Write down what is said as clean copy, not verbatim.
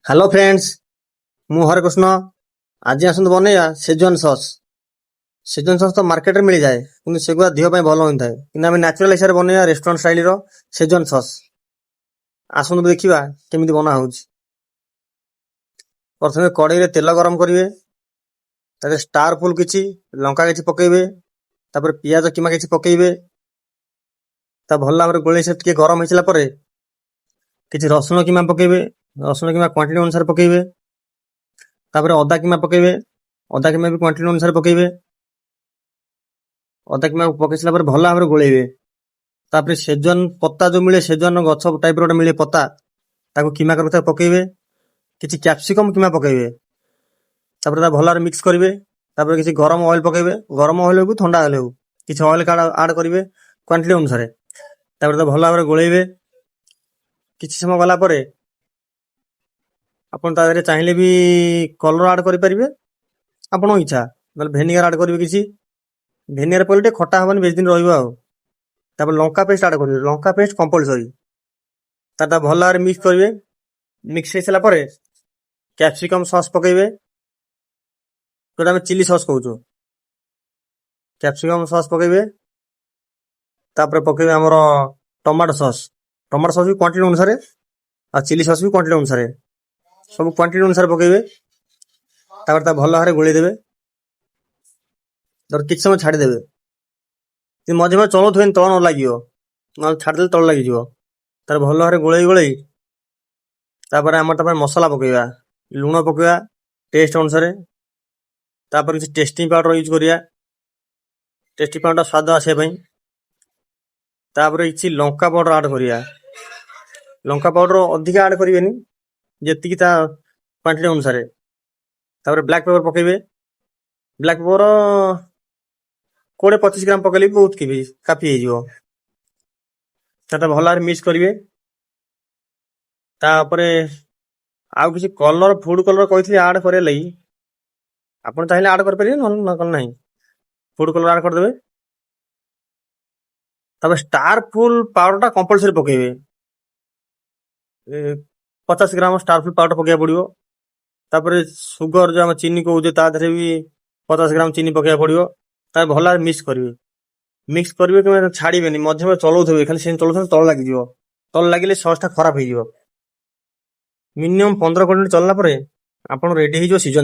Hello friends, ମୁଁ ହରେକୃଷ୍ଣ। ଆଜି ଆସନ୍ତୁ ବନେଇବା ସେଜୱାନ ସସ୍। ସେଜୱାନ ସସ୍ ତ ମାର୍କେଟରେ ମିଳିଯାଏ, କିନ୍ତୁ ସେଗୁଡ଼ା ଦେହ ପାଇଁ ଭଲ ହୋଇଥାଏ। କିନ୍ତୁ ଆମେ ନ୍ୟାଚୁରାଲ ହିସାବରେ ବନେଇବା ରେଷ୍ଟୁରାଣ୍ଟ ଷ୍ଟାଇଲର ସେଜୱାନ ସସ୍। ଆସନ୍ତୁ ଦେଖିବା କେମିତି ବନା ହେଉଛି। ପ୍ରଥମେ କଡ଼େଇରେ ତେଲ ଗରମ କରିବେ। ତା ଦେହରେ ଷ୍ଟାର ଫୁଲ କିଛି, ଲଙ୍କା କିଛି ପକେଇବେ। ତାପରେ ପିଆଜ କିମା କିଛି ପକେଇବେ। ତା ଭଲ ଭାବରେ ଗୋଳେଇ ସେ ଟିକେ ଗରମ ହେଇସାରିଲା ପରେ କିଛି ରସୁଣ କିମା ପକେଇବେ। ରସୁଣ କିମା କ୍ୱାଣ୍ଟିଟି ଅନୁସାରେ ପକେଇବେ। ତାପରେ ଅଦା କିମା ପକେଇବେ। ଅଦା କିମା ବି କ୍ୱାଣ୍ଟିଟି ଅନୁସାରେ ପକେଇବେ। ଅଦା କିମା ପକେଇ ସାରିଲା ପରେ ଭଲ ଭାବରେ ଗୋଳେଇବେ। ତାପରେ ସେଜୱାନ ପତ୍ତା ଯୋଉ ମିଳେ, ସେଜୱାନ ଗଛ ଟାଇପର ଗୋଟେ ମିଳେ ପତ୍ତା, ତାକୁ କିମା କରିକି ତାକୁ ପକେଇବେ। କିଛି କ୍ୟାପସିକମ କିମା ପକେଇବେ। ତାପରେ ତାକୁ ଭଲ ଭାବରେ ମିକ୍ସ କରିବେ। ତାପରେ କିଛି ଗରମ ଅଏଲ ପକେଇବେ। ଗରମ ଅଏଲ ହଉ କି ଥଣ୍ଡା ଅଏଲ ହଉ, କିଛି ଅଏଲ ଆଡ୍ କରିବେ କ୍ୱାଣ୍ଟିଟି ଅନୁସାରେ। ତାପରେ ତାକୁ ଭଲ ଭାବରେ ଗୋଳେଇବେ। କିଛି ସମୟ ଗଲା ପରେ ଆପଣ ତା ଦେହରେ ଚାହିଁଲେ ବି କଲର ଆଡ୍ କରିପାରିବେ, ଆପଣଙ୍କ ଇଚ୍ଛା। ନହେଲେ ଭେନିଗାର ଆଡ୍ କରିବେ କିଛି। ଭେନିଗାର ପଡ଼ିଲେ ଟିକେ ଖଟା ହବନି, ବେଶୀ ଦିନ ରହିବ। ଆଉ ତାପରେ ଲଙ୍କା ପେଷ୍ଟ ଆଡ୍ କରିବେ। ଲଙ୍କା ପେଷ୍ଟ କମ୍ପଲସରି। ତା ଭଲ ଭାବରେ ମିକ୍ସ କରିବେ। ମିକ୍ସ ହେଇସାରିଲା ପରେ କ୍ୟାପସିକମ ସସ୍ ପକେଇବେ, ଯୋଉଟା ଆମେ ଚିଲି ସସ୍ କହୁଛୁ। କ୍ୟାପସିକମ ସସ୍ ପକେଇବେ। ତାପରେ ପକେଇବେ ଆମର ଟମାଟୋ ସସ୍। ଟମାଟୋ ସସ୍ ବି କ୍ୱାଣ୍ଟିଟି ଅନୁସାରେ ଆଉ ଚିଲି ସସ୍ ବି କ୍ୱାଣ୍ଟିଟି ଅନୁସାରେ, ସବୁ କ୍ୱାଣ୍ଟିଟି ଅନୁସାରେ ପକେଇବେ। ତାପରେ ତା ଭଲ ଭାବରେ ଗୋଳେଇ ଦେବେ। ତାପରେ କିଛି ସମୟ ଛାଡ଼ିଦେବେ। ମଝିରେ ମଝିରେ ଚଳଉଥିବେନି, ତଳ ନ ଲାଗିବ। ନହେଲେ ଛାଡ଼ିଦେଲେ ତଳ ଲାଗିଯିବ। ତାପରେ ଭଲ ଭାବରେ ଗୋଳେଇ ଗୋଳେଇ ତାପରେ ଆମର ତାପରେ ମସଲା ପକେଇବା। ଲୁଣ ପକେଇବା ଟେଷ୍ଟ ଅନୁସାରେ। ତାପରେ କିଛି ଟେଷ୍ଟିଂ ପାଉଡର ୟୁଜ୍ କରିବା, ଟେଷ୍ଟି ପାଉଡର ସ୍ୱାଦ ଆସିବା ପାଇଁ। ତାପରେ କିଛି ଲଙ୍କା ପାଉଡର ଆଡ୍ କରିବା। ଲଙ୍କା ପାଉଡର ଅଧିକା ଆଡ୍ କରିବେନି, ଯେତିକି ତା କ୍ୱାଣ୍ଟିଟି ଅନୁସାରେ। ତାପରେ ବ୍ଲାକ୍ ପେପର ପକେଇବେ। ବ୍ଲାକ୍ ପେପର 20-25 ଗ୍ରାମ ପକେଇଲେ ବି ବହୁତ କାଫି ହେଇଯିବ। ସେଟା ଭଲ ଭାବରେ ମିକ୍ସ କରିବେ। ତାପରେ ଆଉ କିଛି କଲର, ଫୁଡ କଲର କହିଥିଲି ଆଡ୍ କରିବା ଲାଗି। ଆପଣ ଚାହିଁଲେ ଆଡ୍ କରିପାରିବେ, ନହେଲେ ନ କଲେ ନାହିଁ। ଫୁଡ କଲର ଆଡ୍ କରିଦେବେ। ତାପରେ ଷ୍ଟାର ଫୁଲ ପାଉଡରଟା କମ୍ପଲସରି ପକେଇବେ। 50 ଗ୍ରାମ ଷ୍ଟାର ଫୁଲ ପାଉଡର ପକେଇବାକୁ ପଡିବ। ତାପରେ ସୁଗର, ଯୋଉ ଆମେ ଚିନି କହୁଛେ, ତା ଦେହରେ ବି 50 ଗ୍ରାମ ଚିନି ପକେଇବାକୁ ପଡିବ। ତାପରେ ଭଲ ଭାବରେ ମିକ୍ସ କରିବେ। ମିକ୍ସ କରିବେ କିମ୍ବା ଛାଡିବେନି, ମଝିରେ ମଝିରେ ଚଲଉଥିବେ। ଖାଲି ସେମିତି ଚଲଉଥିବେ, ତଳ ଲାଗିଯିବ। ତଳ ଲାଗିଲେ ସସ୍ଟା ଖରାପ ହେଇଯିବ। ମିନିମମ୍ 15-20 ମିନିଟ୍ ଚଲିଲା ପରେ ଆପଣ ରେଡି ହେଇଯିବ ସିଜନ।